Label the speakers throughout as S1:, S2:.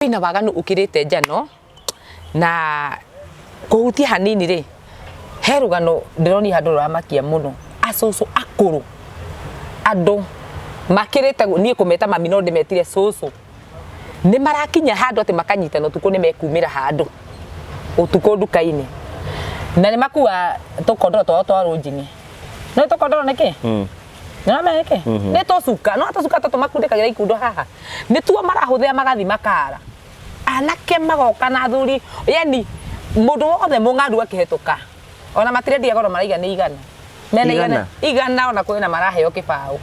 S1: Kwĩna waganu ũkĩrĩte njano na kũhutia hanini rĩ, he rũgano ndĩronire handũ rũramakia mũno, acũcũ akũrũ, andũ makĩrĩte niĩ kũmeta mami no ndĩmetire cũcũ, nĩ marakinya handũ atĩ makanyitana ũtukũ nĩ mekumĩra handũ ũtukũ nduka-inĩ, na nĩ makuaga tũkondoro twao twa rũnjinĩ. Nĩ ũĩ tũkondoro nĩ kĩ? Nĩũramenya nĩkĩ? Nĩ tũcuka, no tũcuka tũtũ makundĩkagĩra ikundo haha. Nĩtuo marahũthĩra magathi makara. Anake magoka na athuri, yani mũndũ wothe mũng'aru akĩhetũka. Ona matirendia goro maraiga nĩ igana. Mena igana, igana ona kwĩna maraheo kĩbaũ.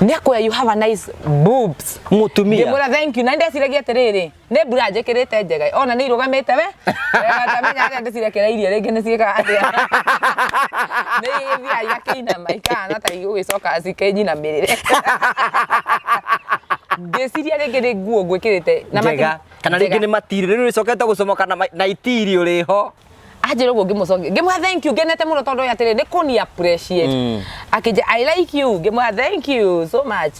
S1: Nĩ akwĩra you have a nice boobs.
S2: Mũtumia.
S1: Ngĩmwĩra thank you. Na nĩndeciragia atĩrĩrĩ, nĩ mbura njĩkĩrĩte njega ona nĩ irũgamĩte we Wega, ndamenya harĩa ndĩcirekereirie rĩngĩ nĩ ciĩkaga atĩa nĩ ithiaga igakĩinama ikahana ta igũgĩcoka cikĩnyinamĩrĩre ngĩciria rĩngĩ nĩ nguo ngwĩkĩrĩte na
S2: Njega. Kana rĩngĩ nĩ matiri rĩu rĩcokete gũcomoka na na itiri ũrĩ ho.
S1: Anjĩra ũguo ngĩmũcokia ngĩmwĩra thank you ngenete mũno tondũ atĩrĩ nĩ kũni appreciate. Akĩnjĩra I like you, ngĩmwĩra thank you so much.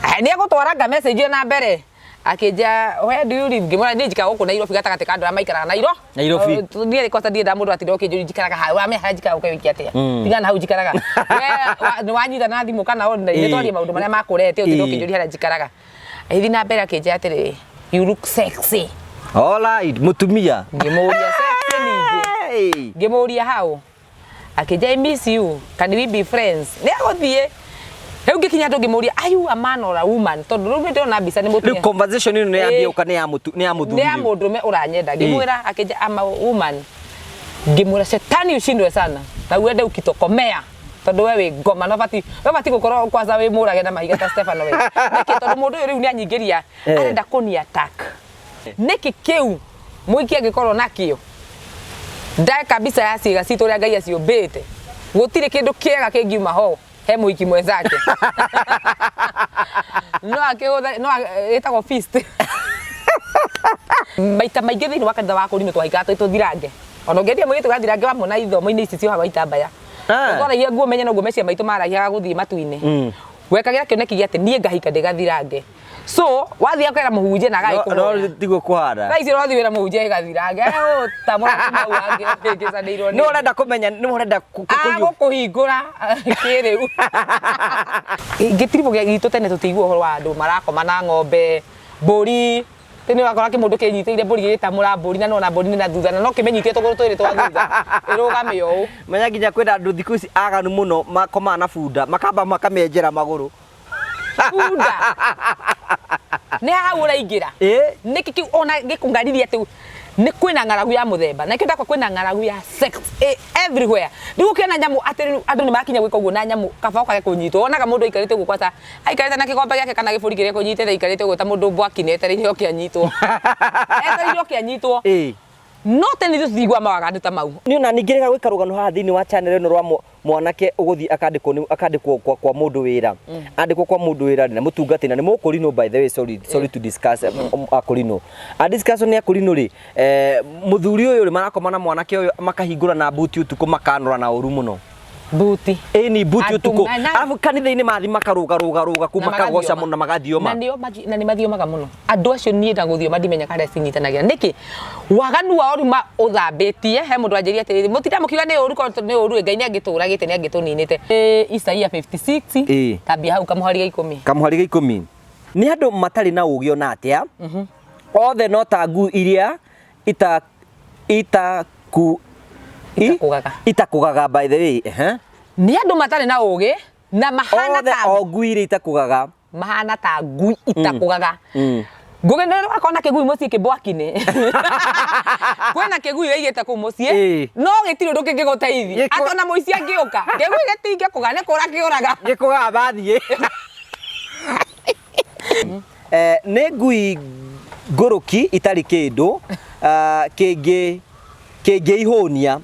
S1: Eh, nĩ egũtwara nga message na mbere akĩnjia where do you live, ngĩmwĩra niĩ njikaraga gũkũ Nairobi gatagatĩ ka andũ arĩa maikaraga Nairo
S2: Nairobi.
S1: Oh, niĩ kwanza ndiendaga mũndũ atinda ũkĩnjũria njikaraga ha wamenya harĩa njikaraga ũke wĩke atĩa. Tigana na hau njikaraga. We nĩ wanyita na thimũ kana online nĩ twarie maũndũ marĩa makũrete ũtinde ũkĩnjũria harĩa njikaraga. Agĩthiĩ na mbere akĩnjĩra atĩrĩrĩ, you look sexy.
S2: All right, mũtumia.
S1: Ngĩmũria sexy ningĩ.
S2: Hey.
S1: Ngĩmũria how. Akĩnjĩra I miss you, can we be friends? Nĩ agũthiĩ. Rĩu ngĩkinya andũ ngĩmũria are you a man or a woman? Tondũ rĩu nĩ ndĩrona mbica nĩ
S2: Rĩu
S1: mũtumia.
S2: conversation ĩno nĩ yambia gũka nĩ ya mũtu nĩ ya mũthuri.
S1: Nĩ ya mũndũrũme ũranyenda. Ngĩmwĩra akĩnjĩra I'm a woman. Ngĩmwĩra shetani ushindwe sana na uende ukitokomea. Tondũ we wĩ ngoma na ũbati we ũbati gũkorwo kwanza wĩ mũrage na mahiga ta Stefano we. Nĩkĩ? Tondũ mũndũ ũyũ rĩu nĩ anyingĩria arenda kũni attack. Nĩkĩ kĩu mũhiki angĩkorwo nakĩo ndeka mbica ya ciĩga citũ ũrĩa Ngai aciũmbĩte gũtirĩ kĩndũ kĩega kĩngiuma ho he mũhiki mwenzake no akĩhũtha no ĩtagwo feast. Maita maingĩ thĩinĩ wa kanitha wa Kũrinũ twahikaga twĩ tũthirange ona ũngĩendia mũirĩtu gathirange wamwona ithomo-inĩ ici ciohagwo itambaya. Twaragia nguo menye noguo meciria maitũ maraihaga gũthiĩ matu-inĩ. Wekagĩra kĩoneki gĩa atĩ niĩ ngahika ndĩ gathirange. So wathiĩ ũkera mũhunjia na
S2: No
S1: agagĩkũhoya.
S2: tiguo kũhana.
S1: Thaa ici ũrathiĩ wĩra mũhunjia ĩgathirange. Ta mũrata mau angĩ ũhĩngĩcanĩirwo
S2: Nĩ ũrenda kũmenya nĩ ũrenda
S1: Agũkũhingũra kĩrĩu. Gĩtiribũ gitũ tene tũtiigua ũhoro wa andũ marakoma na ng'ombe, mbũri. Tene ũrakora kĩmũndũ kĩnyitĩire mbũri gĩgĩtamũra mbũri na nĩwona mbũri nĩ na thutha na no kĩmĩnyitie tũgũrũ twĩrĩ twa thutha ĩrũgame ũũ.
S2: Menya nginya kwĩna andũ thikũ ici aganu mũno makomaga na bunda makamba makamĩenjera magũrũ.
S1: Bunda. Nĩ hau ũraingĩra. Nĩkĩ kĩu ona gĩkũngaririe atĩ nĩ kwĩna ng'aragu ya mũthemba na nĩkĩo ndakwa kwĩna ng'aragu ya sex everywhere. Rĩu ũkĩona nyamũ atĩ rĩu andũ nĩ makinya gwĩka ũguo na nyamũ kaba ũkage kũnyitwo. Wonaga mũndũ aikarĩte ũguo kwanza aikarĩte na kĩgombe gĩake kana gĩbũri kĩrĩa ekũnyitĩte aikarĩte ũguo ta mũndũ mbwaki-inĩ etereire oke anyitwo. Etereire oke anyitwo. No tene ithuĩ tũtiiguaga mawaganu ta mau.
S2: Niĩ ona ningĩ rĩga gwĩka rũgano haha thĩinĩ wa channel ĩno rwa mwanake ũgũthiĩ akandĩkwo nĩ akandĩkwo kwa, kwa mũndũ wĩra. Andĩkwo kwa mũndũ wĩra na mũtungati na nĩ mũkũrinũ by the way, sorry, sorry to discuss akũrinũ. A discuss nĩ akũrinũ rĩ, mũthuri ũyũ rĩ marakoma na mwanake ũyũ makahingũra na buti ũtukũ makanũra na ũru mũno.
S1: Buti.
S2: Ĩni buti
S1: Andũ
S2: ũtukũ.
S1: mana-
S2: Arabu kanitha-inĩ mathi makarũga rũga rũga kuu
S1: Na
S2: makagoca
S1: magathioma.
S2: mũno na magathioma.
S1: Na nĩo na nĩ mathiomaga mũno. Andũ acio niĩ na gũthioma ndimenyaga harĩa cinyitanagĩra. Nĩkĩ? Waganu wao rĩu ma ũthambĩtie, he mũndũ wanjĩrire atĩrĩrĩ, mũtinda mũkiuga nĩ ũru korwo nĩ ũru ĩ, Ngai nĩ angĩtũragĩte nĩ angĩtũninĩte. Isaia 56, Tambia hau kamũhari ga ikũmi.
S2: Kamũhari ga ikũmi. Nĩ andũ matarĩ na ũũgĩ ona atĩa, othe no ta ngui iria ita itaku
S1: Itakũgaga.
S2: Itakũgaga by the way. Ehe.
S1: Nĩ andũ matarĩ na ũũgĩ na mahana
S2: Othe
S1: ta
S2: o ngui iria itakũgaga.
S1: Mahana ta ngui itakũgaga. Ngũgĩ nĩ wakorwo na kĩgui mũciĩ kĩmbwakinĩ. Kwĩna kĩgui wĩigĩte kũu mũciĩ no gĩtirĩ ũndũ kĩngĩgũteithia. Atĩ ona mũici angĩũka kĩgui gĩtingĩkũga nĩ kũra kĩũraga.
S2: Gĩkũgaga bathiĩ. Nĩ ngui ngũrũki itarĩ kĩndũ kĩngĩ kĩngĩihũnia.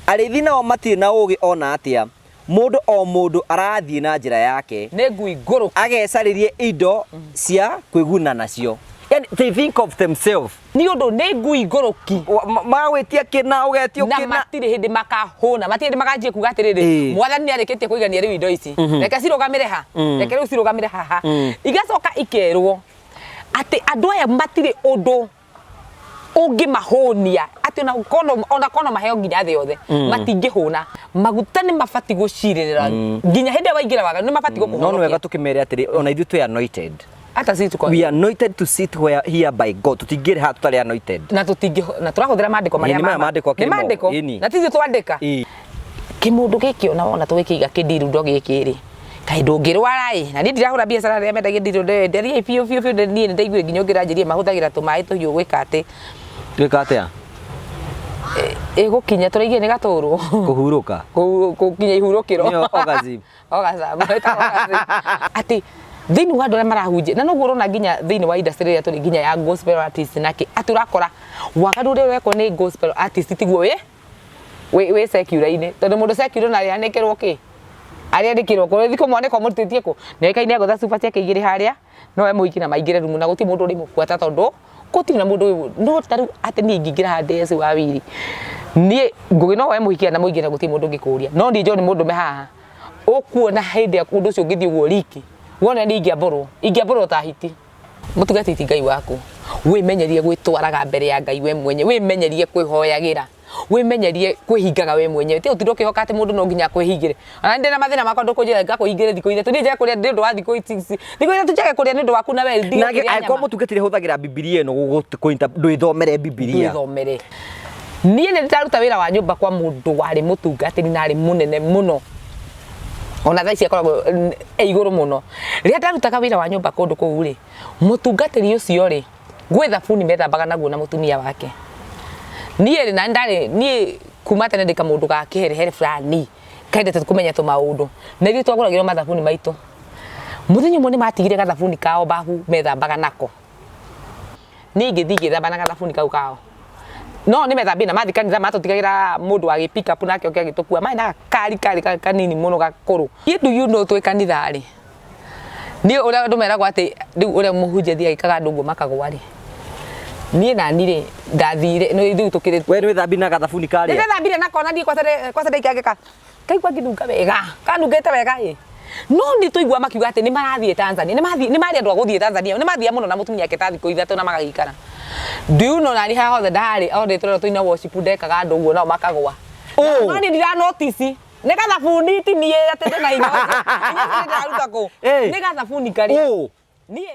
S2: Arĩithi nao matirĩ na ũũgĩ o na atĩa, mũndũ o mũndũ arathiĩ na njĩra yake.
S1: Nĩ ngui ngũrũki.
S2: Agecarĩrie indo cia kwĩguna nacio. Yani, they think of themselves.
S1: Nĩ ũndũ nĩ ngui ngũrũki.
S2: Magwĩtia kĩna, ũgetio
S1: Na
S2: kĩna.
S1: matirĩ hĩndĩ makahũna, matirĩ hĩndĩ makanjia kuga atĩrĩrĩ, Mwathani nĩ arĩkĩtie kũigania rĩu indo ici. Reke cirũgamĩre ha? Reke rĩu cirũgamĩre haha. Igacoka ikerwo. Atĩ andũ aya matirĩ ũndũ ũngĩmahũnia, atĩ ona kono maheo nginya thĩ yothe matingĩhũna. Maguta nĩ mabati gũcirĩrĩra nginya hĩndĩ ĩrĩa waingĩra waganu, nĩ mabati
S2: No nĩ
S1: gũkũhonokia.
S2: Wega tũkĩmere atĩrĩ, ona ithuĩ twĩ anointed.
S1: Hata sisi tuko
S2: We are anointed to sit where here by God. Tũtingĩrĩ haha tũtarĩ anointed.
S1: Na tũtingĩ na tũrahũthĩra maandĩko marĩa
S2: Ĩĩ, nĩ maya maandĩko
S1: nĩ
S2: akĩrĩ mo.
S1: maandĩko
S2: Ĩni.
S1: na tithuĩ twandĩka. Kĩmũndũ gĩkĩ ona wona tũgĩkĩiga kĩndirundo gĩkĩ rĩ, kaĩ ndũngĩrwara ĩ? Na niĩ ndirahũra biacara rĩrĩa mendagia ndirundo, nderie biũ biũ biũ. Niĩ nĩ ndaiguire nginya ũngĩranjĩrie mahũthagĩra tũmaĩ tũhiũ gwĩka atĩ
S2: Twĩka atĩa?
S1: Ĩgũkinya tũraigire nĩ gatũrwo.
S2: Kũhurũka.
S1: Gũkinya ihurũkĩro.
S2: Nĩyo orgasm.
S1: Orgasm, ĩtagwo orgasm. Atĩ thĩinĩ wa andũ arĩa marahunjia, na noguo ũrona nginya thĩinĩ wa industry ĩrĩa tũrĩ, nginya ya gospel artist nake, atĩ ũrakora waganu ũrĩa ũrekwo nĩ gospel artist tiguo wĩ secular-inĩ, tondũ mũndũ secular na arĩanĩkĩrwo kĩ arĩandĩkĩrwo kũ thikũ mwanĩkwo mũrutĩtie kũ nĩoĩkaine agũtha cuba ciake igĩrĩ harĩa no we mũhiki na maingĩre rumu na gũtirĩ mũndũ ũrĩmũbuata, tondũ gũtirĩ na mũndũ wĩ no ta rĩu atĩ niĩ ingĩingĩra haha ndĩ Yesu wa wiri, niĩ ngũgĩ no woe mũhiki na mũingĩre, gũtirĩ mũndũ ũngĩkũria. No niĩ John mũndũme haha ũkuona hĩndĩ ĩrĩa ũndũ ũcio ũngĩthiĩ ũguo riki wona niĩ ingĩambũrwo ta hiti. Mũtungatĩri ti Ngai waku, wĩmenyerie gwĩtwaraga mbere ya Ngai we mwenye, wĩmenyerie kwĩhoyagĩra, wĩmenyerie kwĩhingaga we mwenyewe. Ti ũtinde ũkĩhoka atĩ mũndũ no nginya akwĩhingĩre. Ona ndĩ na mathĩna makwa, ndũkũnjĩra ngakũhingĩre thikũ 3, niĩ njage kũrĩa nĩ ũndũ wa thikũ ici, thikũ 3 njage kũrĩa nĩ ũndũ waku na we ndige
S2: Nake
S1: kũrĩa
S2: angĩkorwo
S1: nyama.
S2: mũtungatĩri ahũthagĩra Bibilia ĩno ndwĩthomere Bibilia.
S1: Ndwĩthomere. Niĩ nĩ ndĩraruta wĩra wa nyũmba kwa mũndũ warĩ mũtungatĩri na arĩ mũnene mũno, ona thaa ici akoragwo e igũrũ mũno. Rĩrĩa ndarutaga wĩra wa nyũmba kũndũ kũu rĩ, mũtungatĩri ũcio rĩ, gwĩ thabuni methambaga naguo na mũtumia wake. Niĩ rĩ, na ndarĩ niĩ kuma tene ndĩ kamũndũ ga kĩherehere fulani kendete kũmenya tũmaũndũ, na ithuĩ twagũragĩrwo mathabuni maitũ. Mũthenya ũmwe nĩ matigire gathabuni kao babu methambaga nako. Niĩ ngĩthiĩ ngĩthamba na gathabuni kau kao, no nĩ methambire na mathiĩ kanitha matũtigagĩra mũndũ wa gĩ pick up nake oke agĩtũkua marĩ na gakari karĩ kanini mũno gakũrũ. Niĩ do you know twĩ kanitha rĩ, niĩ ũrĩa andũ meragwo atĩ rĩu ũrĩa mũhunjia athiaga agĩkaga andũ ũguo makagwa rĩ, niĩ nani rĩ ndathire nĩ rĩu tũkĩrĩ
S2: We nĩ wĩthambire na gathabuni karĩa?
S1: Nĩndethambire nako, na niĩ kwaca ndaikangĩka kaigua ngĩnunga wega, kanungĩte wega ĩ. No nĩ tũigua makiuga atĩ nĩ marathiĩ Tanzania, nĩ mathiĩ, nĩ marĩ andũ a gũthiĩ Tanzania, nĩ mathiaga mũno na mũtumia wake ta thikũ 3 na magagĩikara. Do you know nani haha hothe ndarĩ o ndĩ tũrerwo tũina worship, ndekaga andũ ũguo nao makagwa.
S2: Oh.
S1: No niĩ ndira notice nĩ gathabuni, ti niĩ atĩ ndĩna hinya ũcio. Hinya ũcio ndĩraruta kũ?
S2: Ĩ.
S1: Nĩ gathabuni karĩa
S2: Oh.
S1: niĩ.